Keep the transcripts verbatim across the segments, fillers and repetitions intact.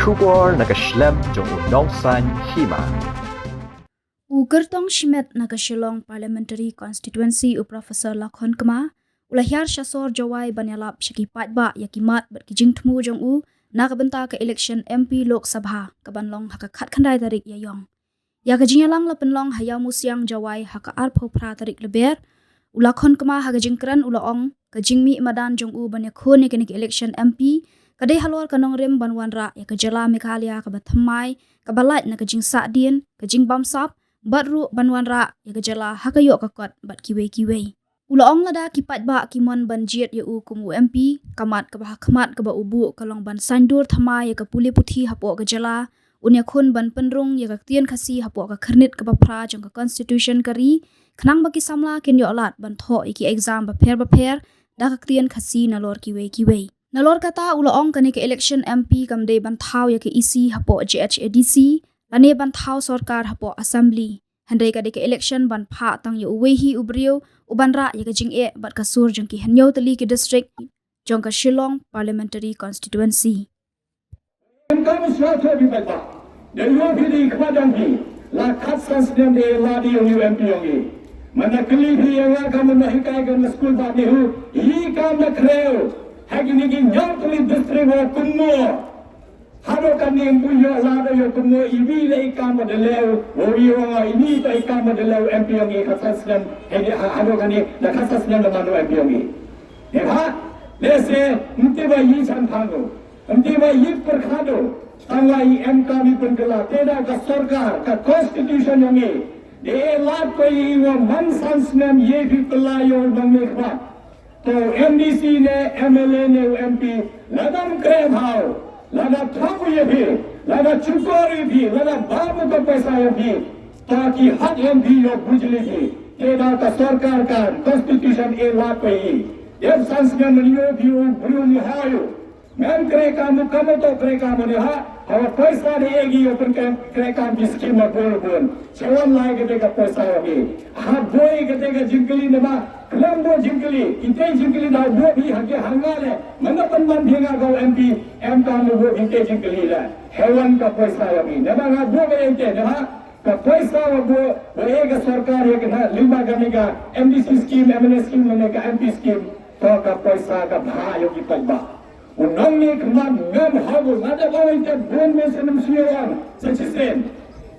Khubor na ka shlem jong u Nongsaiñ Hima. U kyrtong shimet na ka Shillong Parliamentary Constituency u Professor Lakhon Kma u la hiar sha sor Jowai ban ïalap sha ki paidbah ïa ki mat bad ki jingthmu jong u na ka bynta ka election M P Lok Sabha ka ban long ha ka khatkhyndai tarik Ïaïong. Ïa ka jingïalang la pynlong ha Ïawmusiang Jowai ha ka arphew phra tarik Lber. U Lakhon Kma ha ka jingkren u la ong ka jingmih madan jong u ban ïakhun ïa kane ka election M P ka dei halor ka nongrim ban wanrah ïa ka jylla Meghalaya kaba thymmai, kaba lait na ka jingsahdien, ka jingbamsap bad ruh ban wanrah ïa ka jylla ha ka ïoh ka kot bad kiwei kiwei. U la ong lada ki paidbah ki mon ban jied ïa u kum u M P, ka mat kaba ha khmat kaba u buh ka long ban saiñdur thymmai ïa ka pule puthi hapoh ka jylla, un ïakhun ban pynrung ïa ka ktien Khasi hapoh ka khyrnit kaba phra jong ka Constitution ka ri, khnang ba ki samla kin ïoh lad ban thoh ïa ki exam bapher bapher da ka ktien Khasi nalor kiwei kiwei. Nalor kata u la ong kane ka election M P kam dei ban thaw ïa ka E C hapoh J H A D C lane ban thaw sorkar hapoh Assembly. Hynrei ka dei ka election ban phah tang ïa uwei hi u briew u ban rah ïa ka jingeh bad ka sur jong ki hynñiew tylli ki district jong ka Shillong Parliamentary Constituency. Em kam shuwa thoh bad ba da ïoh phi dei khmat dang phi la khatsan snem de la dei ïa u M P ïong i. Man da kylli phi ïa nga kam na hikai kam na skul ba ni hu i kam na khreu ha kine ki hynñiew tylli district wa kumno. Haduh kane em pu ïoh lad ïoh kumno iwi la i kam ba da leu, wa wi wa nga ini to i kam ba da leu M P ïong i khatsan snem, hynñiew ha haduh kane da khatsan snem da mano M P ïong i. Ïa ha, lehse, ym tip ba i chan phang u, ym tip ba i pyrkhat u, tang wa i em kam i pynkylla, te da ka sorkar, ka constitution ïong i, de e lad ko i wa man san snem i phi pynkylla ïa u nongmihkhmat. To M D C ne M L A ne u M P, lada ym kren bha u, lada thap u ïa phi, lada chukor ïa phi, lada bam u ka paisa ïa phi, to ki hak M P ïoh bujli phi. Te da ka sorkar ka constitution e lad phi. Dep san snem ïa phi u briew ni ha u. Mem kre kam u kam u to kre kam u ni ha, ha wa paisa de e gi u pyn kre kam ki scheme ma bun bun. Che wan lai kete ka paisa wa gi. Ha boi kete ka jingkylli ne ma, klam bo jingkylli, ite jingkylli da bo bi ha ke ha nga le. Manda pan man bi nga ka M P, em kam u bo ite jingkylli le. He wan ka paisa wa gi. Ne ma nga bo ka ite, ne ma ka paisa wa bo, wa e ka sorkar ya ka na, limba ka ne ka M D C scheme, M L A scheme, ne ka M P scheme, to ka paisa ka bha yo ki paidbah. U nongmihkhmat ngam hap u, nga da ba ïa bun me snem shuwa wan sa chisien.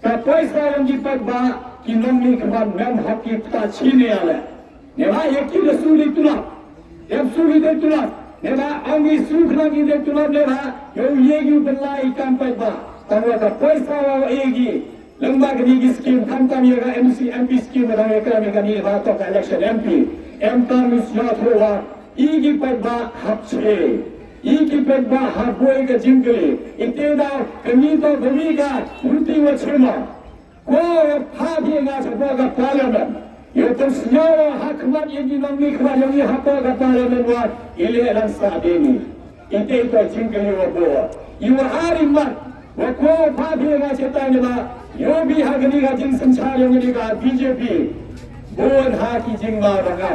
Ka paisa wan ki paidbah ki nongmihkhmat ngam hap ki ta chine ale. Ne ba ïa ki da su di tulap. Ïa su di da tulap. Ne ba ang di su khna ki da tulap ne ba ïa u ye ki u pynlai kam paidbah. Tang wa ka paisa wa ïa ki. Lem ba kani ki scheme khamtam ïa ka M C M P scheme ba dang ïa ka ni kani ba to ka election M P. Em kam is not wa i ki paidbah hap che. I ki paidbah hap boi ka jingkylli. Ite da kani to kani ka ruti wa chema. Ko pha bi nga cha ka parliament. Yo to snyawa ha khmat ïa ki nongmihkhmat ïa ngi ha ka parliament wa ile lang sa deni. Ite to jingkylli wa bo. Iwa ari mat. Wa ko pha bi nga chetai ne ba. Yo bi ha kani ka jingsynshar ïong kani ka B J P. Bun ha ki jingma ba nga.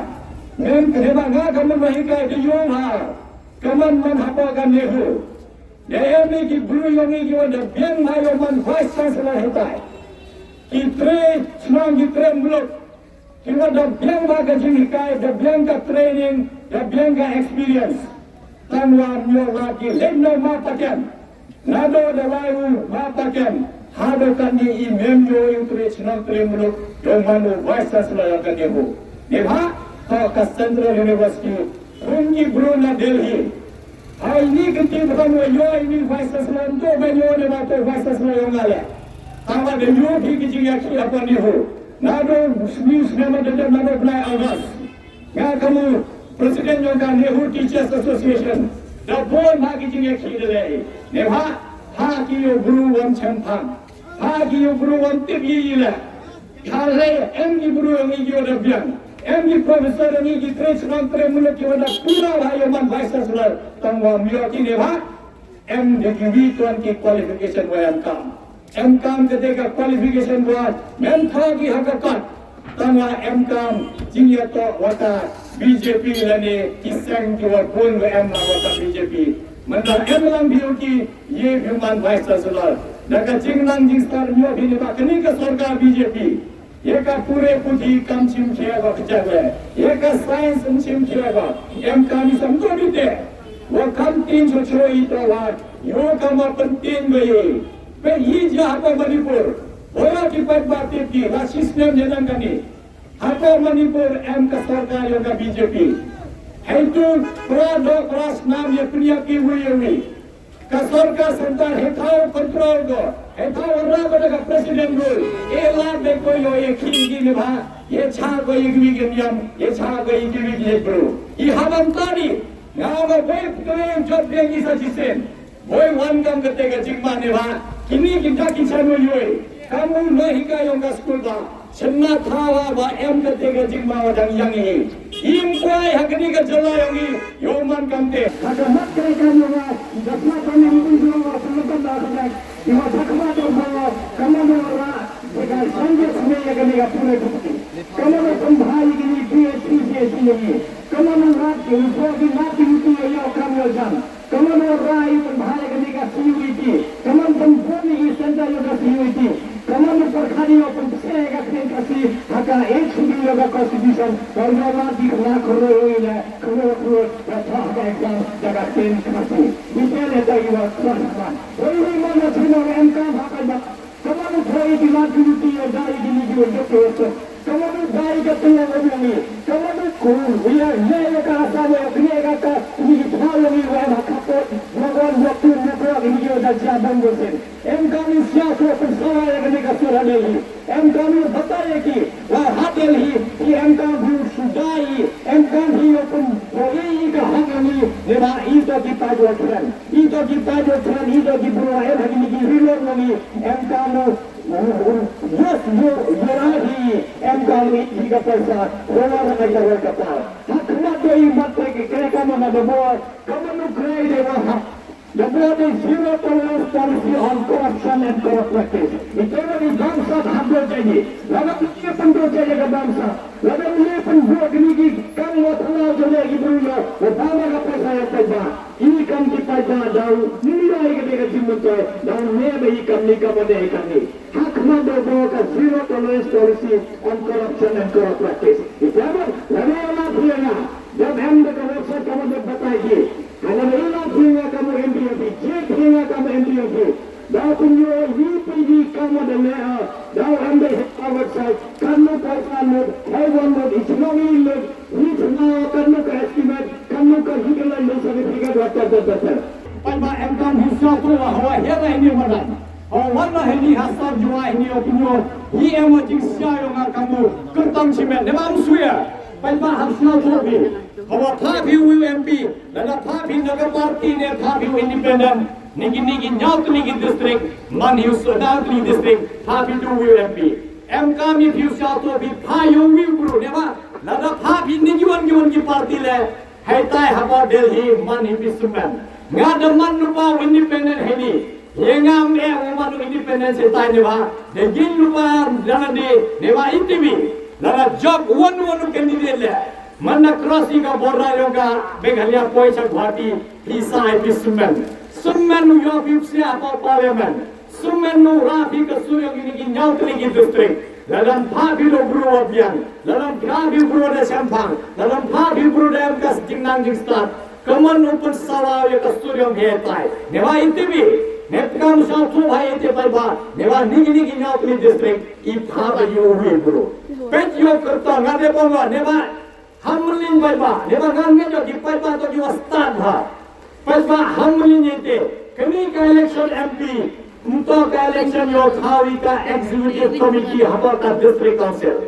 Mem kane ba nga ka mun ba hikai de yo ha. Ka man man ha ko ka nehu. De em ki bru ïong ki wa da biang ha yo man vice chancellor hikai. Ki tre chnong ki tre muluk. Ki wa da biang ba ka jinghikai, da biang ka training, da biang ka experience. Tang wa myo la ki lem no ma paken. Na do da lai u ma paken. Ha do kan ni i mem yo i u tre chnong tre muluk. Yo man u vice chancellor ya kan ni hu. Ni ha, to ka Central University. Hung ki bru na Delhi. Hai ni kiti bukan wa yo ini vice chancellor tu, ba yo ne ba tu vice chancellor yang ngale. Tawa de yo ki ki jing ya ki apa ni hu. Na do news ne ma de de ma do bnai August. Nga kamu president yong ka Nehru Teachers Association. Da bon ha ki jing ya ki de le. Ne ha, ha ki yo bru wan chempang. Ha ki yo bru wan tip yi yi le. Ka le em ki bru yong ki yo da biang. Em ki professor yong ki tre chnong tre muluk ki wa da pura ha yo man vice chancellor. Tang wa myo ki ne ba. Em de ki wi tuan ki qualification wa em kam. Em kam kete ka qualification wa mem tha ki ha ka kat. Tang wa em kam jingyato wa ka B J P lane ki seng ki wa bun wa em wa ka B J P. Mynta em lang phi ïoh ki, ïa phi man Vice Chancellor. Da ka jingnang jingstad ïoh phi ne ba kane ka sorkar B J P. Ïa ka pule puthi kam shim khia ba kjak le. Ïa ka science ym shim khia ba. Em kam i sam ko bite. Wa kam tin cho cho i to wa. Ïoh kam wa pyntin ba ye. Pe i ja ha ko Manipur. Wa ki pat ba tip ki. La system je nang kani. Ha ko Manipur em ka sorkar ïa ka B J P. Hei tu pra do pra snam ïa pynïap ki wi ïa wi. Ka sorkar central hei thaw control ko, hei thaw ra ko da ka president rule. E la de ko ïoh e khih ki ne ba, e cha ko e gwi ki niam, e cha ko e gwi ki bru. I haban tani, nga ba boi puteng jot de ki sa jisen. Boi wan kam kate ka jingma ne ba, kini kita ki chanu yoi. Kamu no hika yong ka school ba, Shynna thawa ba em kate ka jingma wa dang ïang i. Im kwai ha kani ka jylla yong i, ïoh man kamte. Ha ka mat ka ka yong i, da pla ka ni pun jong wa pun ka ba ka dak. I wa thak ma dor ba wa, kama no ra, de ka sangye sne ya kani ka pule pun. Kama no pun bha i kini P H P C H C yong i. Kama no ra, i wa ki na ki ki ya kam ya jam. Kaman u rai pynbha ïa kane ka C U E T, kaman pynbha ïa ki center ïa ka C U E T, kaman u pyrkhat ïa u pynbha ïa ka ktien Khasi ha ka eighth schedule ïa ka constitution, ba ïa la ki la kyroi ïa la kyroi kyroi ïa ka exam ïa ka ktien Khasi. Ïa ka ïa ka ïa ka. Wei ri man na chino em kam ha ka ba Kaman u poi ki mat ki luti ïa dai ki ni ki wan jop ki wan jop. Kaman u dai ka tu wan wan ni. Kaman u kur wi ïa ne ïa ka sa ïa kne ka ka ni ki thau wan ni wan ha ka pot. Wan wan wan tu wan tu ni ki wan jop jia ban wan sen. Em ka ni sia tu pun sawa ïa kne ka sura ne hi. Em ka ni batai ïa ki. Wa ha Delhi ki em ka bu sudai. Em ka ni ïa pun poi ka ha ni. Ne ba i to ki pa jua kren. Ito ki pajo tran, ito ki bro, em ha kini ki rilor ngi, em kamu, yes, yo, yo rahi, em kamu ito ki paisa, rola rangai ka roi ka par. Hak mat do i mat pe ki kre kamu na debo, kamu nu kre de wa hak. Debo de zero tolerance policy on corruption and corrupt practice. Ito ni bangsa hak do jadi, lada ni pun do jadi ka bangsa, lada ni pun do kini ki kam wa thalau jole ki bro yo, wa bama ka paisa ya paisa. I kam ki paidbah daw, ni ai ka dei ka jingmyntoi, daw ne ba i kam ni kam ne i kam ni. Ha khmat da ba ka zero tolerance policy on corruption and corrupt practice. I kam la ne la phi nga, da em da ka website kam da batai ki. Ha la ne la phi nga kam M P M P, je phi nga kam M P M P. Daw pynïoh i phi kam da ne, daw em da ha website, kam no paisa no, hai wan no, i chnong i no, Ni chna kan no ka estimate, kan no ka utilize certificate wa ta ta ta ta. Pai ba em kan hi sa ko wa hawa he na ini madan. Hawa wan na hini ha sar jua hini opinio. Hi em wa jing sia yo nga kamu kertang chimen. Ne ba am suya. Pai ba ha sia ko bi. Hawa pha bi wi M P. Na na pha bi na ka party ne pha bi independent. Niki niki nyau tu niki district. Man hi usu na tu niki district. Pha bi tu wi M P. Em ka mi phi sia to bi pha yo wi bru ne ba. Lada pha phi ni kiwan kiwan ki party le, hei tai ha ba Delhi man hi phi sumen. Nga da man nu ba independent hei ni. Ye nga me u man independent se tai ne ba. De gin nu ba lada de ne ba I T V. Lada job wan wan candidate le. Man na cross i ka border yo ka Meghalaya poi cha Guwahati. Hi sai phi sumen. Sumen nu yo phi sia ha ba parliament. Sumen nu ra phi ka sur yong ini ki nyau tli ki district. Lalam pha phi lo bru wa biang. Lalam pha phi bru da champang. Lalam pha phi bru da em ka jingnang jingstad. Kaman u pun sawa ya ka sur yong he tai. Ne wa I T V. Ne kam sa tu hai te pai ba. Ne wa ni ini ki nyau tli district. I pha ba yu wi bru. Pet yo kerta nga de pong wa. Ne wa Hamling bai ba, ne ba ngan ngan jot di bai ba to di wa start ha. Bai ba hamling ite. Kani ka election M P, nto ka election yo thawi ka executive committee haba ka district council.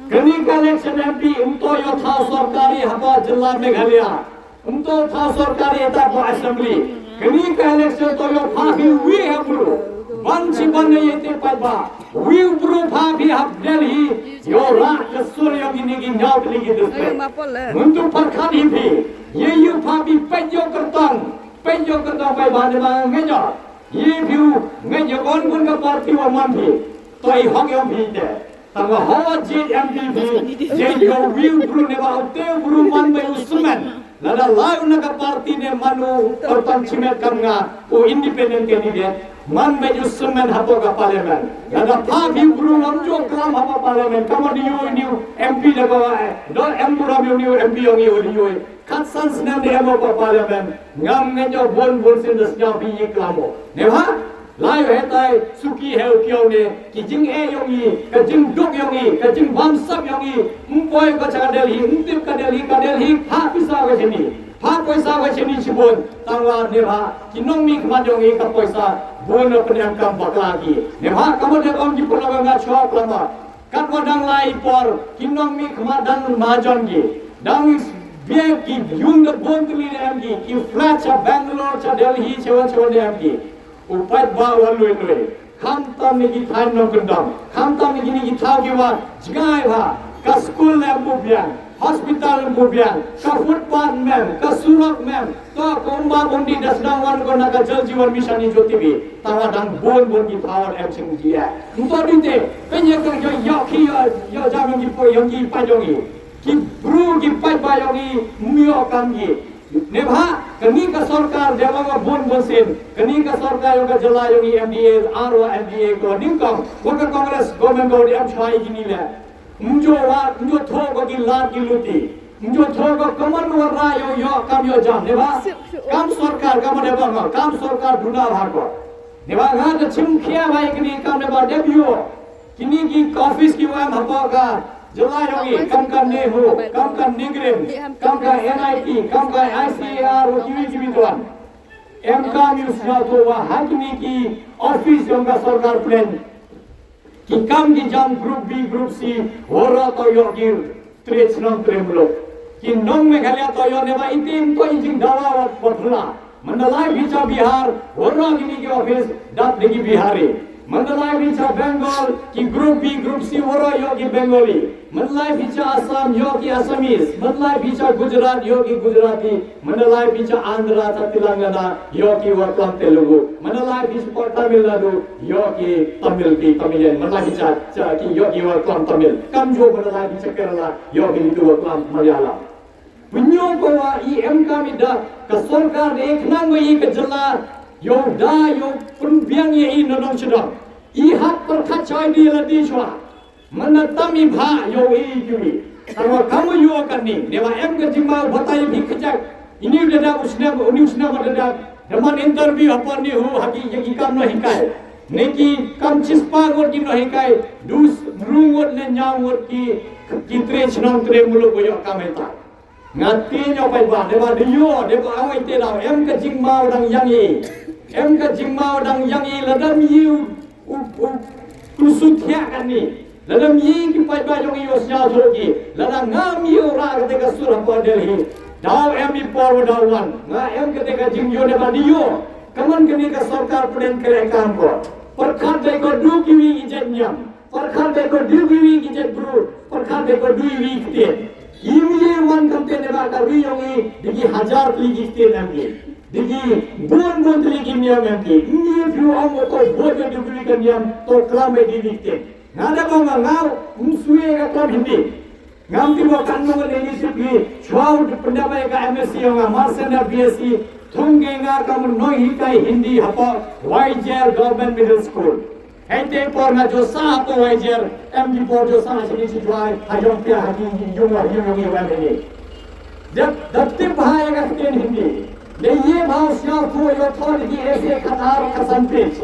Kani ka election M P, nto yo thaw sorkari haba jylla Meghalaya. Nto thaw sorkari eta ko assembly. Kani ka election to yo pha phi wi ha bru. Ban chi ban ne ite bai ba. Wi bru pha phi ha Delhi. Yo ra ka sur yo ini ki nyau ini ki district. Nguntu par khan hi phi. Ye yu pha phi pet yo kertang. Pet yo kertang bai ba ne ba ngejo. Ye phi u ngejo kon kun ka party wa man phi. To i hok yo phi te. Tang wa ho je M P phi. Je yo wi bru ne ba te bru man bai u sumen. Lada lai u na ka party ne mano, u tang chimet kam nga, u independent candidate, man beit u symmen hapoh ka parliament. Lada pha phi bru lam jong klam hapoh parliament, kamo di yoi ni u M P da ko ai, do em burom yoi ni u M P yong i u di yoi. Kat san snem di em hapoh parliament, ngam ngan yo bon bon sin da sñiaw phi yi klamo. Ne ha? Lai u hetai suki heu kiau ne, ki jing e yong i, ka jing duk yong i, ka jing bam sap yong i, mpoi ka cha ka Delhi, ntip ka Delhi, ka Delhi, ha pisa ka chini, ha poisa ka chini chibun, tangwa ne ha, ki nong mi khmat yong i ka poisa, bun na penem kam bakla ki. Ne ha, kamo de ong ki puna ka nga chua klama. Katwa dang lai por, ki nong mi khmat dang majon ki. Dang bia ki yung da bon tli ne em ki, ki flat cha Bangalore, cha Delhi, cha wan cha wan ne em ki. U paid ba wa lui lui. Khamtam ni ki thain nongkyndong. Khamtam ni ki ni ki thaw ki wa jngai wa. Ka skul em pu biang. Hospital em pu biang. Ka footpath mem. Ka surok mem. To kumba bundi da sdang wan ko na ka Jal Jeevan Mission ni jyoti bi. Tawa dang bon bon ki thaw em sing ji ya. Nto di te. Penye ka yo yo ki yo yo jam yong ki poi yong ki pa yong ki. Ki bru ki paid ba yong i myo kam i. Nebha, kani ka sorkar deba nga bun bun sin. Kani ka sorkar yong ka jylla yong i M D A, arwa M D A ko ningkong. Ko ka Congress government ko di am chwa i kini le. Mjo wa, mjo tho ko ki lat ki luti. Mjo tho ko kaman wa ra yo yo kam yo jam. Nebha, kam sorkar, kam deba nga, kam sorkar duna bha ko. Nebha nga ka chim khia bai kini kam deba deb yo. Kini ki office ki wa em hapoh ka jylla yong i, kam ka NEHU, kam ka NEIGRIHMS, kam ka N I T, kam ka I C A R, wa kiwi kiwi tuan. Em kam yu sñiaw to wa ha kini ki office yong ka sorkar plen. Ki kam ki jam group B, group C, wara to yoh ki tre chnong tre muluk. Ki nong Meghalaya to yoh ne ba itim to i jingdawa wa, wa phla. Mandalay phi cha Bihar, wara kini ki office, dap de ki Bihari. Mandalay phi cha Bengal, ki group B, group C, wara yoh ki Bengali. Mandalay phi cha Assam, yoh ki Assamese. Mandalay phi cha Gujarat, yoh ki Gujarati. Mandalay phi cha Andhra, cha Telangana, yoh ki wa klam Telugu. Mandalay phi cha Tamil Nadu, yoh ki Tamil ki Tamilian. Mandalay phi cha, cha ki yoh ki wa klam Tamil. Kamjooh mandalay phi cha Kerala, yoh ki tu wa klam Malayalam. Pynyo ko wa i em kam i da ka sorkar de khnang wa i ka jylla yow da yow pynbiang ya i na nongchidong. I hap pyrkhat choi di la di chwa. Mana tam i bha yow i kiwi. Tangwa kam yow kan ni. Dewa em ka jingma batai phi kajak. Ini da da usna, uni usna da da. Daman interview apa ni hu haki ya ki kam no hikai. Neki kam chispa ngot ki no hikai. Dus rungot ne nyaw ngot ki ki tre chnong tre muluk yow kam eta. Nga tieng ïa u paidbah, dei ba dei ïoh, dei ba awei te daw, em ka jingma u dang ïang i. Em ka jingma u dang ïang i, lada ym i u, u, u, u suk ïa kane. Lada ym i ki paidbah jong i u sñiaw thok i. Lada ngam i u rah kata ka sur hapoh Delhi. Daw em i por u daw wan. Nga em kata ka jingïoh dei ba dei ïoh. Kaman kane ka sorkar pdeng kre kam ko. Pyrkhat dei ko du kiwi ki jait niam. Pyrkhat dei ko du kiwi ki jait bru, pyrkhat dei ko du kiwi ki ktien. Im ye wan kam te ne ba ka ri yong i, dei ki hajar tylli ki ktien em ki. Dei ki bun bun tylli ki niam em ki. Im ye phi ong ko bun bun tylli ki niam, to klam beit dei ki ktien. Nga da ko nga ngau, ym sui ka klam Hindi. Ngam ti ba kan nong ne ni sip hi, chwa u pyndap bai ka M S C yong nga, Master na B S C, thung ke nga ka mun nong hikai Hindi hapoh, Wahiajer Government Middle School. Hei te por nga jo sa hapoh Wahiajer, em di por jo sa ha sini si jwai, ha yong pia ha ki yung wa yung yung yung em ni. Dep, dep tip ha ya ka ktien Hindi. Le ye bha u sñiaw ko yo thor ki essay khatar khasan page.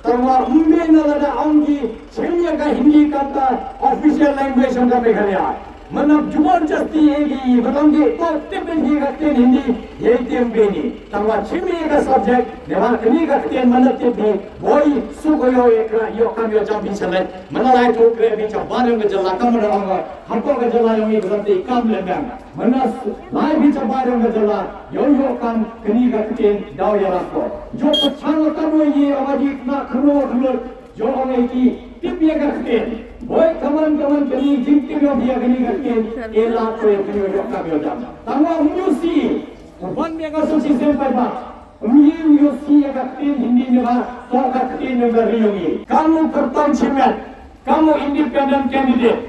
Tangwa ym bha na lada ong ki chim ïa ka Hindi kam ka official language jong ka Meghalaya. Mano jubor jasti egi, mano ki to tip ïa ka ktien Hindi, ye tip bha ni. Tangwa chim ïa ka subject, ne wa kani ka ktien mano tip ni, boi su ko yo ïa ka, yo kam yo jam bi chale. Mano lai to kre bi cha ba jong ka jylla kam mano ong, hapoh ka jylla yong i ka ti kam le bang. Mano lai bi cha ba jong ka jylla, yo yo kam kani ka ktien daw ïarap ko. Jo pachang ka mo ye awaji na khro khro. Jo ong ei ki, tip ïa ka ktien. Boi kaman kaman kani jingtip ïa kani ka ktien. E la ko ïa kani ïa ka ktien jam. Tangwa ym ïoh si. Wan ïa ka susi sem pai ba. Ym ïoh ïoh si ïa ka ktien Hindi ne ba. To ka ktien ne ba ri yong i. Kamu kyrpang chimet. Kamu independent candidate.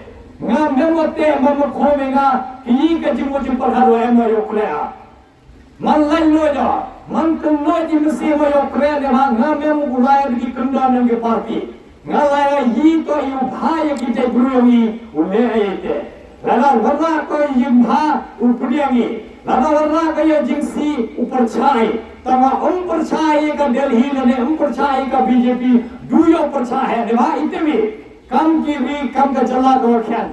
Nga memo te memo khome nga. Ki ka jingmo jingpyrkhat wa em ïoh khleh a. Man laitluid ïa, man kynnoh i mynsiem ïa u kren ïa, nga mem u lai ïa ki kyndon ïa ki party. Nga lai ïa i to i u bha ïa ki jaitbru ïa ngi u leh ïa i te. Lada wanrah ko i jingbha u pdiang i. Lada wanrah ko ïa jingsih u pyrshah i. Tangba um pyrshah ïa ka Delhi lane um pyrshah ïa ka B J P, du ïoh pyrshah hi, ne ba i te wi. Kam ki ri, kam ka jylla ka wa khian.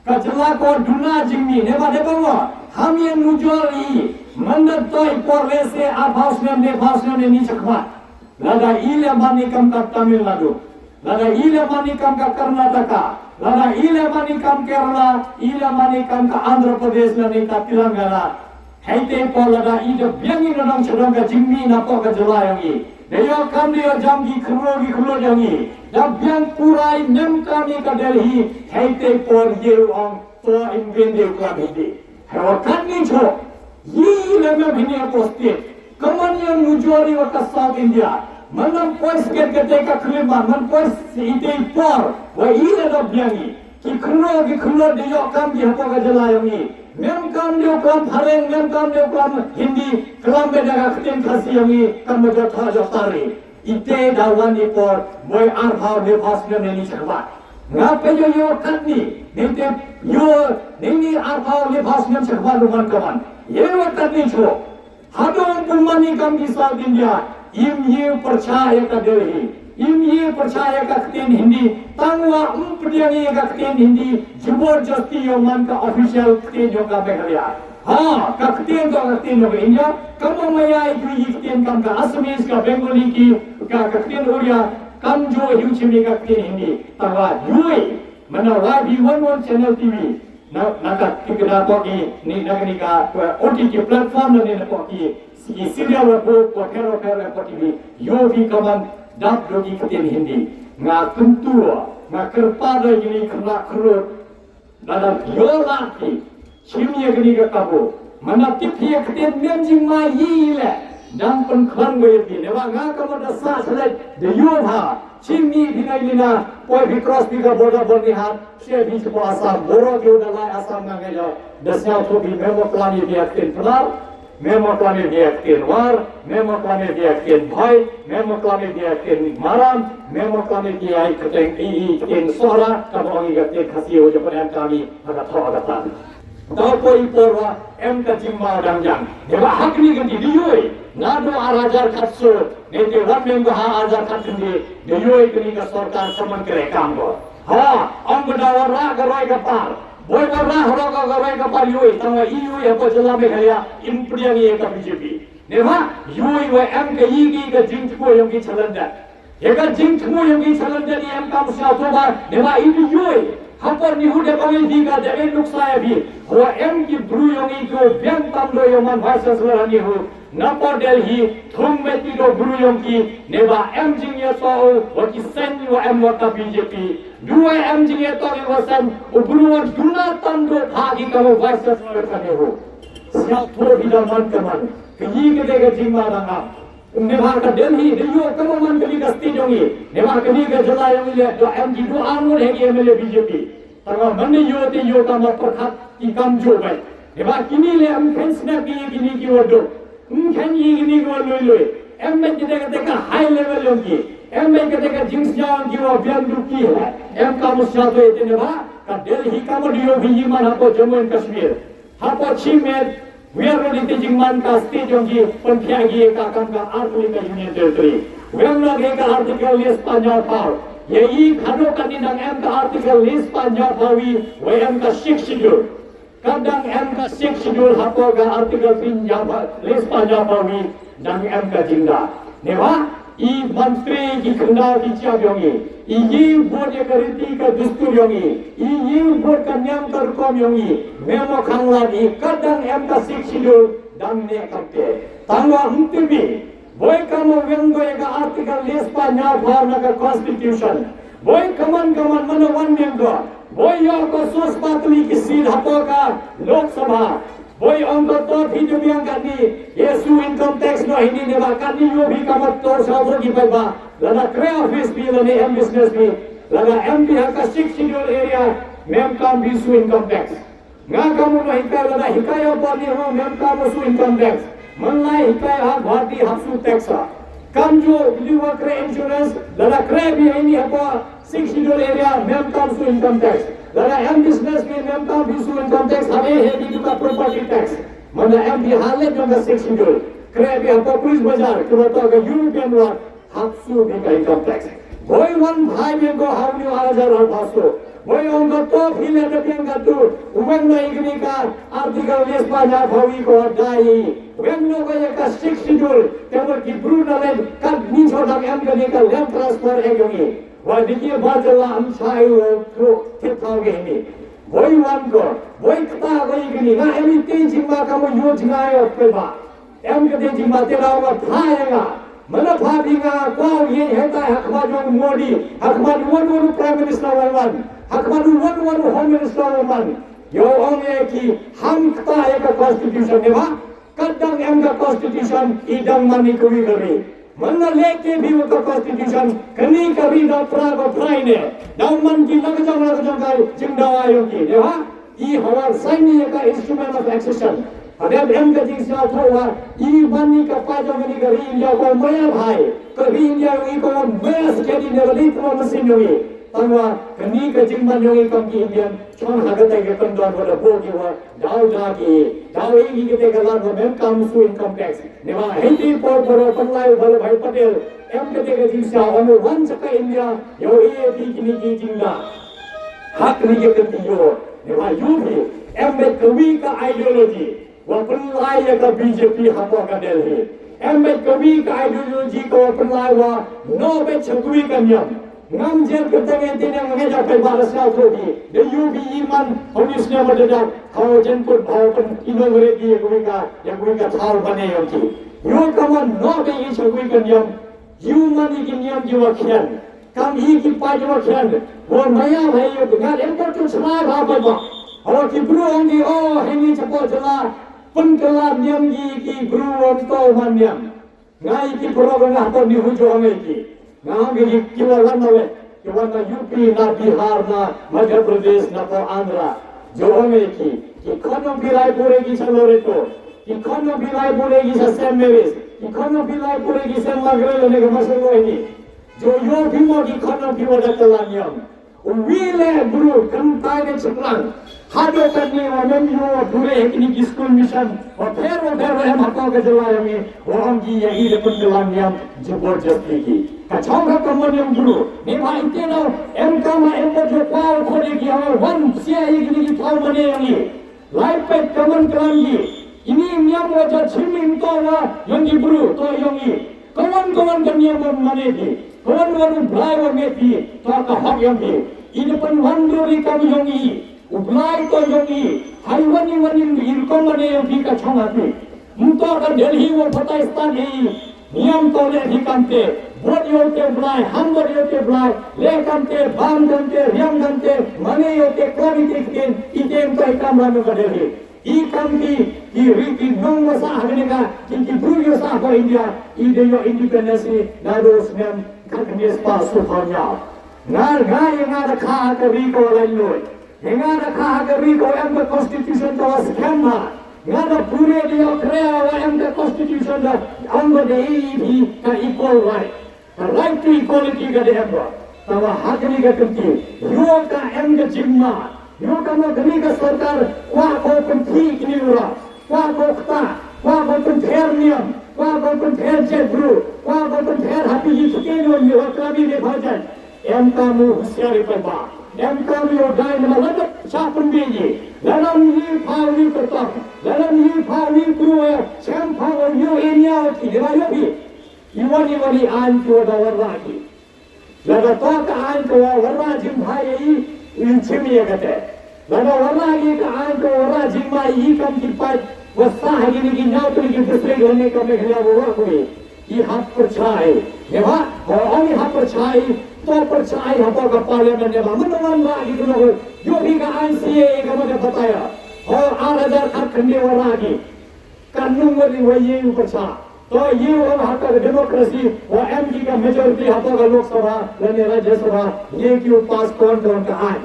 Ka jylla ka wa duna jingmih, ne ba, ne ba wa. Ham ïa nujor i. Mynta to i por lehse arphaw snem, ne phaw snem ne ni chakmat. Lada i leh mane kam ka Tamil Nadu, lada i leh mane kam ka Karnataka, lada i leh mane kam Kerala, i leh mane kam ka Andhra Pradesh lane ka Telangana. Hei te por lada i da biang i na dang chadong ka jingmih na pok ka jylla ïong i. Da ïoh kam da ïoh jam ki khroo ki khlot ïong i. Da biang pura i nem kam i ka Delhi. Hei te por ïa u ong to in win de u klam hi de. Hei wa katni cho. Yi le mem hini a posted. Kaman ïa nujor i wa ka South India. Man lam poi sket kate ka khlieh man, man poi si ite i por. Wa i le da biang i. Ki khroo ki khlot da ïoh kam ki hapoh ka jylla ïong i. Mem kam da ïoh klam phareng, mem kam da ïoh klam Hindi, klam beit da ka ktien Khasi ïong i, kam ba jot ha jot tari. Ite da wan i por, boi arphaw lephaw snem ne ni chakbat. Nga peit ïoh ïoh katni, ne te ïoh ne ni arphaw lephaw snem chakbat lu man kaman. Ïoh ïoh katni cho. Hadong pynmani kam ki South India, im ye pyrshah ïa ka Delhi, im ye pyrshah ïa ka ktien Hindi, tangwa um pdiang ïa ka ktien Hindi, jubor jasti ïa man ka official ktien ïa ka Meghalaya. Ha, ka ktien ka ktien ïa ka India, ka mong maya ïa ki ktien kam ka Assamese, ka Bengali ki, ka ka ktien Odia, kam ju ïa chimi ka ktien Hindi, tangwa yui, mana Y V one one Channel T V. Na, na ka, ki, na pok ki, ni, na, ni ka, O T T platform na, ni, na pok ki, ki serial wa pok, wa pher, wa pher, wa pok ki, yo bi kaman dap do ki ktien Hindi. Nga kyntu, nga kyrpad da ini kena kerut, na da yo la ki, chim ye kini ka kabu. Mana tip ye ktien men jing ma yi le, dang pen klan we bi, ne wa nga kaman da sa selek, de yo ha, chim ni bi na ini na, poi bi cross bi ka border bor ni hat, Sha phi sha Assam, boro ki u da lai Assam nga ngai ïa. Da sñiaw to phi memo klam ïa ki ktien Pnar, memo klam ïa ki ktien War, memo klam ïa ki ktien Bhoi, memo klam ïa ki ktien Maram, memo klam ïa ki ktien i, i ktien Sohra, ka ba ong ïa ki ktien Khasi u Japan em kami, ha ka thoh ha ka tan. Tau poi por wa em ka jingma dang jang. Dei ba ha kini ka di di yoi. Nga do ar hajar khatsaw, ne te ram mem ba ha ar hajar khatkhyndai, di yoi kini ka sorkar ka man kre kam ko. Ha, ong ba da wa rah ka roi ka par. Boi ba rah roi ka, ka roi ka par yoi, tang wa i yoi ha ka jylla Meghalaya, im pdiang i ka B J P. Ne ba, yoi wa em ka i ki ka jingthmu yong ki chalender. Ïa ka jingthmu yong ki chalender i em kam sñiaw to ba, ne ba i di yoi. Hapoh ni hu de ba ngi di ka de nuksa ïa bi. Wa em ki bru yong i ko biang tam do yong man Vice Chancellor ni hu. Na por Delhi, thung met ki do bru yong ki, ne ba em jingïatoh, wa ki seng wa em wa ka B J P. Du wa em jingïatoh wa seng, u bru wa duna tam do pha ki ka wa Vice Chancellor ka ne hu. Sñiaw to bi da man ka man. Ka i ka de ka jingma dang am. Ne ba ka Delhi, de yo ka man ka ni ka state yong i. Ne ba ka ni ka jylla yong i le, do em ki do angut he ki M L A B J P. Tang wa man ne yo te yo ka ma pyrkhat ki kam jo bai. Ne ba kini le em khen snap ki kini ki wa do. Em khen i kini ki wa lui lui. Em bai ki de ka de ka high level yong ki. Em bai ka de ka jingsñiaw ki wa biang du ki he. Em ka mu sñiaw to te ne ba, ka Delhi ka ma di yo bi i man ha ko Jammu and Kashmir. Hapoh chimet, wiar ro di te jingman ka state yong ki, pynphiah ki ka kam ka article ka Union Territory. Wiar ro di ka article list pa ñiaw phaw. Ye i khano ka ni dang em ka article list pa ñiaw phaw i, wa em ka sixth schedule. Ka dang em ka sixth schedule hapoh ka article list pa ñiaw phaw i, dang em ka jingda. Ne wa, i mantri ki khyndaw ki chiap yong i, i yi bud ïa ka riti ka dustur yong i, i yi bud ka niam ka rukom yong i, memo khang lad i ka dang em ka sixth schedule dang ne kam te. Tang wa hum te bi, boi ka mo weng boi ka article list pa ñiaw phaw na ka constitution. Boi kaman kaman mana wan niam ko, boi yo ko sos patli ki seat hapoh ka Lok Sabha. Boi ong ko to phi ju biang katni, ye su income tax no hini ne ba katni yo phi ka mat to sa to ki pai ba, lada kre office phi lane em business phi, lada em phi ha ka sixth schedule area, mem kam phi su income tax. Nga ka mu no hikai lada hikai yo bor ni ho, mem kam su income tax. Man la hikai ha Guwahati hap shu tax ha. Kamjooh ki wa kre insurance, lada kre bi ha ini hapoh Sixth Schedule area mem kam shu income tax. Lada em business bi mem kam bi shu income tax, ha e he bi ka property tax. Man la em bi ha le jong ka Sixth Schedule. Kre bi hapoh Police Bazar, ki wa to ka European wa hap shu bi ka income tax. Boi wan bhai bi ko ha u ar hajar arphaw shu. Boi ong ko to phi le da biang ka tu. Wen no i kini ka article yes pa nya phawi ko dai. Wen no ko ya ka Sixth Schedule. Te wa ki bru na len kat ni so dang em kini ka land transfer e yong i. Wa di ki ba jala am chai wo ko te thaw ge ni. Boi wan ko. Boi kta ko i kini. Nga em i te jingma ka mo yo jinga yo pe ba. Em ka dei jingma te raw nga pha ïa nga. Mana pha bi nga kwah ïa heta ha khmat jong Modi, ha khmat wan wan Prime Minister wan wan, ha khmat wan wan Home Minister wan wan. Ïa ong ïa ki ham kta ïa ka constitution ne ba. Kat dang em ka constitution i dang mani kawi kawi. Mana leh ke bi ka constitution kani ka ri da pra ka prai ne. Dang man ki la ka jong la ka jong kai jingdawa ïa ki ne ba. I hawar saini ïa ka instrument of accession. Hadem em ka jingsngewthuh wa i ban ni ka pajong ni ka ri India ko maya bhai. Ka ri India i ko maya sekali ni ri ko mesin ni. Tangwa kani ka jingban yong i kam ki Indian chon ha ka tai ka kondon wa da bo ki wa daw da ki. Daw i ki ka tai ka lan wa mem kam su income tax. Ni ma hei ti por por wa panlai wa bala bhai Patel. Em ka tai ka jingsngewthuh wa wan saka India yo i ki kini ki jingda. Hak ni ka kenti yo. Ni ma yu phi, em bad kawi ka ideology wa pynlai ïa ka B J P hapoh ka Delhi. Em bad kawi ka ideology ka wa pynlai wa no bad cha kawi ka niam. Ngam jer ka tang ïa tine ngam ngeja kai ba la sngewthuh phi. Da yu phi i man honi sngewma da dak. Haw jen put haw pyn ino ngre ki ïa kawi ka, ïa kawi ka thaw bane ïa ki. Yu ka man no bad i cha kawi ka niam. Yu man i ki niam ki wa khian. Kam i ki pa ki wa khian. Wa maya bhai yu ki ngat em ka tu sma bha bha bha. Hawa ki bru ong ki o hei ni chapo jala. Pynkylla niam ki ki bru ong to man niam. Nga i ki bru ong nga to ni hu jo ong i ki. Nga ong ki ki wa wan na we. Ki wan na U P na Bihar na Madhya Pradesh na ko Andhra. Jo ong i ki. Ki khon ong ki Raipur i ki sa Loreto. Ki khon ong ki Raipur i ki sa Saint Mary's. Ki khon ong ki Raipur i ki sa Margaret ne ka masal lo i ki. Jo yo phi mo ki khon ong phi wa da kylla niam. U wi le bru kyntai ne chaklang. Haduh katne wa mem yo bure he kini ki school mission. Wa pher wa pher wa em hapoh ka jylla yong i. Wa ong ki ïa i da pynkylla niam jabardasti ki. Ka chong ka ka mon yong bru. Ne ba i te no em ka ma em bad yo kwa u khode ki hawa wan sia i kini ki thaw mane yong i. Lai peit ka man klam yi. Ini niam wa jot chim im to wa yong ki bru to yong i. Kawan kawan ka niam wa mane phi. Kawan wan u Blai wa nge phi to ka hok yong phi. I da pan wan ru ri kam yong i. U Blai to yong i. Hai wan i wan i rukom mane yong phi ka chong ha phi. Mto ka Delhi wa phatai stan i. Niam to leh hi kamte, bot ïoh te Blai, ham bot ïoh te Blai, leh kamte, bam kamte, riam kamte, mane ïoh te, kwani te ktien, i te mto i kam lanu ka Delhi. I kam ki, ki ri ki nong masa ha kane ka, ki ki bru ïoh sa ha India, i de ïoh independence i, naduh snem, ka kane spa su pha ïa. Nga, nga, nga da kha ha ka ri ko lai noi. Nga da kha ha ka ri ko em ka constitution ka wa skhem ha. Nga da pure de yo kre wa em ka constitution da ong ko de i phi ka equal right. Ka right to equality ka de em ko. Ka wa ha kani ka kynti. Yo ka em ka jingma. Yo ka ma kani ka sorkar kwa ko kynti kini ura. Kwa ko kta. Kwa ko kynti niam. Kwa ko kynti jet bru. Kwa ko kynti happy yi kini ura yo ka bi de bhajan. Em kam u husiar i pynba. Em kam u dai na ma lada cha pynbei yi. Lada yi pha wi kyrtong. Lada yi pha wi kru, eh, chem pha u yu area u ki dei ba yu phi. I wan i wan i an ki wa da warra ki. Lada to ka an ka wa warra jingmai i, i chim i kate. Lada warra ki ka an ka warra jingmai i kam ki pat wa sa ha ki ni ki nyau tu ki district lane ka Meghalaya wa wa ku i. I hap pyrchai. Ne ba, ho ong i hap pyrchai, to pyrchai hapoh ka parliament ne ba. Mynta wan ba ki kena ko, yo phi ka I C A ka ma ka bataya. Ho ar hajar khat khyndiat wa ra ki. Ka nung wa ri wa ye u pyrchai. To ye u ong ha ka democracy, wa em ki ka majority hapoh ka Lok Sabha, lane Rajya Sabha, ye ki u pass kon kon ka ain.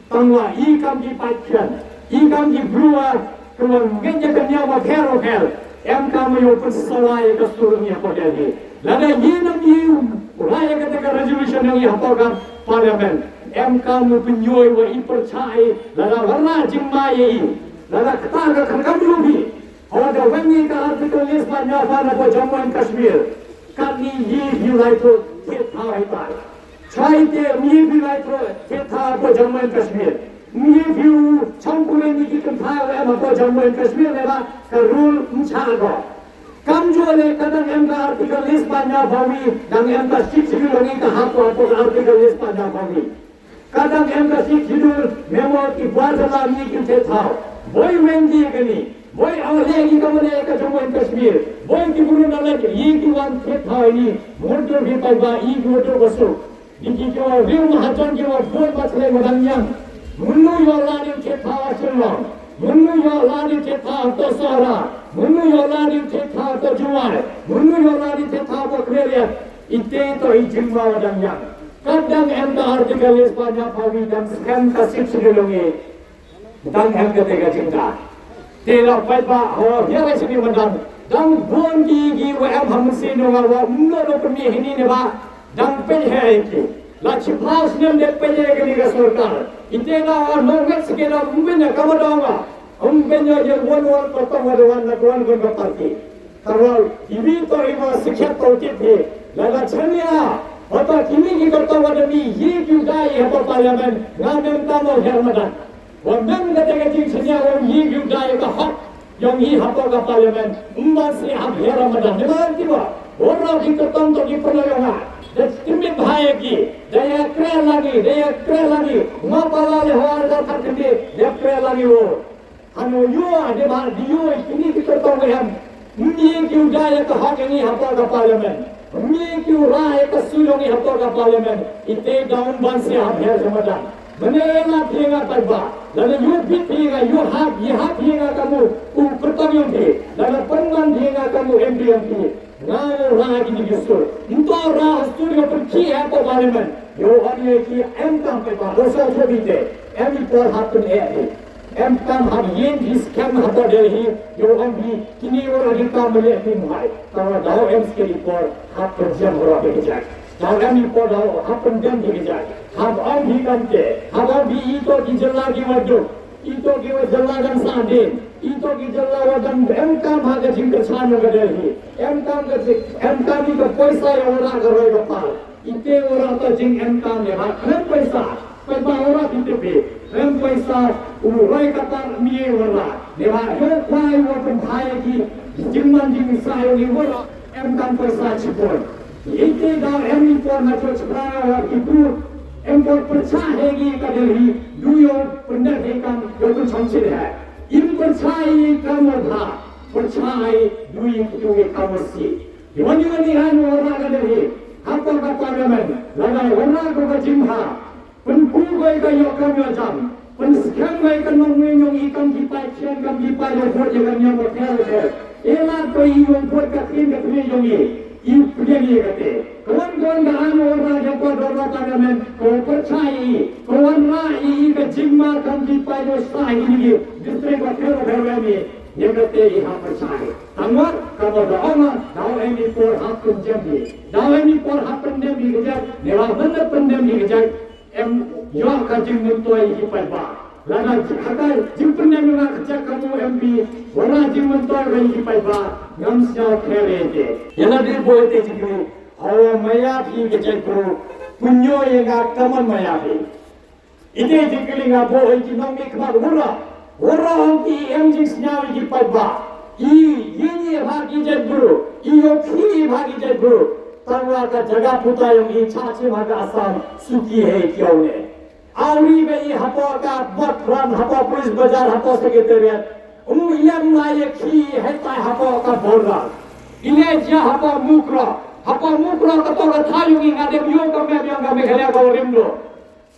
Tangwa, i kam ki paid khian, i kam ki bru wa, ka wa ngeit ïa ka niam wa pher wa pher. Em kam u pynsawa ïa ka sur ngi hapoh Delhi. Lada ngi nam ngi u rai ïa kata ka resolution ngi hapoh ka parliament, em kam u pynïoh wa i pyrchah i, lada warna jingma ïa i, lada kata ka kham kam u bi. Hawa da wan ngi ka article list ba ñiaw pha na hapoh Jammu and Kashmir. Katni ngi hi lai to thied thaw hi tai. Chai te ngi hi lai to thied thaw hapoh Jammu and Kashmir. Ngi hi u chong ku ne ngi ki kan thaw em hapoh Jammu and Kashmir ne ba ka rule mcha ko. Kam ju le ka dang em ka article list ba ñiaw pha wi, dang em ka sixth schedule ngi ka hap hapoh ka article list ba ñiaw pha wi. Ka dang em ka sixth schedule memo ki bar la ngi ki thied thaw. Boi wen di kani. Boi aw le ngi ka mane ka Jammu and Kashmir. Boi ki buru na le ngi ki wan thied thaw ini. Murdur hi pai ba i ki murdur basuk. Di ki ki wa riu ma hajon ki wa boi ba thle ma dang yang. Munu yo la ni thied thaw a Shillong. Munu yo la ni thied thaw to Sohra. Munu yo la ni thied thaw to Jowai. Munu yo la ni thied thaw to Khliehriat. Ite to i jingma wa dang yang. Ka dang em ka article list ba ñiaw pha wi dang skhem ka sixth schedule ngi. Dang em kata ka jingkha. Te la paidbah ho hiar ai sini madan. Dang bun ki ki wa em ha mynsiem jong nga wa mno no pynmih hini ne ba. Dang pynheh ki. La chiphaw snem de pynheh kani ka sorkar. Ite na wa no ngat sike na mbin ya kama dong wa. Mbin ya ye wan wan ko tong wa de wan na wan wan ka party. Tawal, iwi to iwa sikhet to kit hi. Lada chania, hata kimi ki kata wada mi yi ki dai hata parliament, nga men tamo her madan. Wa men kata ka jing chania wa yi ki dai ka hak, yong yi hata ka parliament, mba si hak her madan. Ni madan tiwa, ora ki kata to ki pernah yong ha. Da timit bahaya ki, da ya kre lagi, da ya kre lagi. Nga pala le hawar da tak kendi, da kre lagi wo. Hano yo ade ba di yo kini ki kyrtong em. Mni ki u dai ka hak ngi hapoh ka parliament. Mni ki u rai ka sulong ngi hapoh ka parliament. Ite daun ban si hap her samadan. Mene na thienga pai ba. Lana yo bit thienga yo hap yi hap thienga kamu u kyrtong yong thi. Lana penman thienga kamu M P yong thi. Nga ra ki ni ki sur. Nto ra sur yo pun ki em ko parliament. Yo on ye ki em kam pe ba. Dosa so bi te. Em i por hap pun e. Em kam hap yen ki scam hap Delhi. Yo on bi kini ora di kam le ki muhai. Tawa dau em ske i por hap pun jam ora be jai. Dau em i por dau hap pun jam ki jai. Hap on bi kam te. Hap on bi i to ki jela ki wadu. Ito ki wa jylla dang sah din. Ito ki jylla wa dang em kam ha ka jingkyrchan jong ka Delhi. Em kam ka jing, em kam ito poisa ya wa rah ka roi ka par. Ite wa rah ta jing em kam ya ha. Em poisa. Pai ba wa rah ite pe. Em poisa u roi ka par mi wa rah. Ne wa yo kwai wa pynbhai ki jingman jingsah ya wa rah. Em kam poisa chipon. Ite da em i por na church pra wa ki tu em por pyrchah he gi ka Delhi du yo pyndat he kam yo pynchong chit he. Im pyrchah i kam wa bha pyrchah i du i tu i kam wa si. Di wani wani han wa ra ka Delhi ha por ka parliament la da wa ra ko ka jingha. Pynku koi ka ïoh kam ïoh jam. Pynskhem koi ka nongmihñiong i kam ki paid khian kam ki paid ïoh vote ïa ka niam ka kher ka kher. Ïa la koi i ïoh vote ka khin ka kmie jong i. I pdiang ïa kate. Kawan kawan ka ano ra ïa ka dor la parliament. Ko pyrchah i. Kawan ra i i ka jingma kam ki paid ïoh sa i ni ki. District ka kher ka kher ka ni. Ïa kate i ha pyrchah i. Tangwar ka ba da ong da ong em i por hap pynjem i. Da ong em i por hap pynjem i ka jait. Ne la ban da pynjem i ka jait. Em ïoh ka jingmyntoi ïa ki paidbah. Lada ha ka jingpynneh na ka jaka ka M P, wala jingmyntoi ïa ki paidbah, ngam sñiaw khlem ïa te. Ïa lada boi te jingkylli, hawa maya phi ka jaitbru, pynñiaw ïa nga kammon maya phi. Ite jingkylli nga boi ïa ki nongmihkhmat wura. Wura ong ki em jingsñiaw ïa ki paidbah. I, i, i bha ki jaitbru. I, ïoh ki bha ki jaitbru. Tangwa ka jaka puta yong i cha chim ha ka Assam. Suki he ki ong ne. Auri ba i hapoh ka bot ran hapoh police bazar hapoh secretariat. Um yam la ïa ki he tai hapoh ka border. I le ja hapoh Mukroh. Hapoh Mukroh ka to ka tha yong i nga dem yo ka map yong ka Meghalaya ka rim do.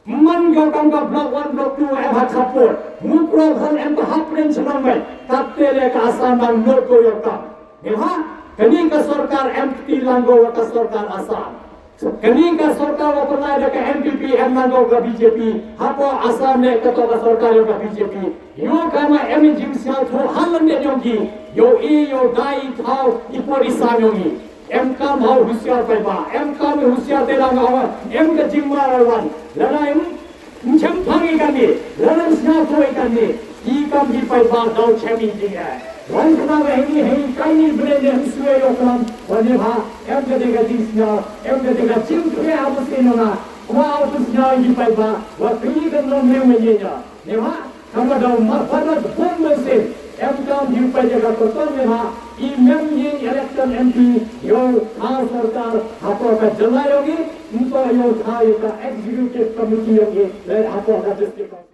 Man ka kam ka block one, block two, em ha support. Mukroh hal em ka hapren chnong mai. Ka tele ka Assam ban not ko yo kam. Em ha, kani ka sorkar em kti lang ko ka sorkar Assam. Kane ka sorkar wa pynlait da ka N P P em nangto ka B J P, hapoh Assam ne kato ka sorkar yong ka B J P. Yow kama em i jingsngewthuh ha lyndet yong ki, yow i yow dai i thaw i por i sam yong i. Em kam haw husiar paidbah, em kam husiar te dang haw, em ka jingma wan. Lada em Ym shym pang i kane, lada ym sngewthuh i kane, ki kam ki paidbah daw chem i jingeh. Wan khnang ba heini hei kaini bnai ne hynsuwe yow klam, wan ne bha, em ka dei ka jingsngew, em ka dei ka jingkhuslai ha u sien yong nga, kwah u pynsngew i ki paidbah, wa kli kan long ne wen ye nya. Ne bha, kaba daw ma bha da bun mynsiem, em kam ki paidbah ka kyrtong ne bha, i mem i election M P, yow ka sorkar, hapoh ka jylla yong i, nto yow ka yow ka executive committee yong i, le hapoh ka district.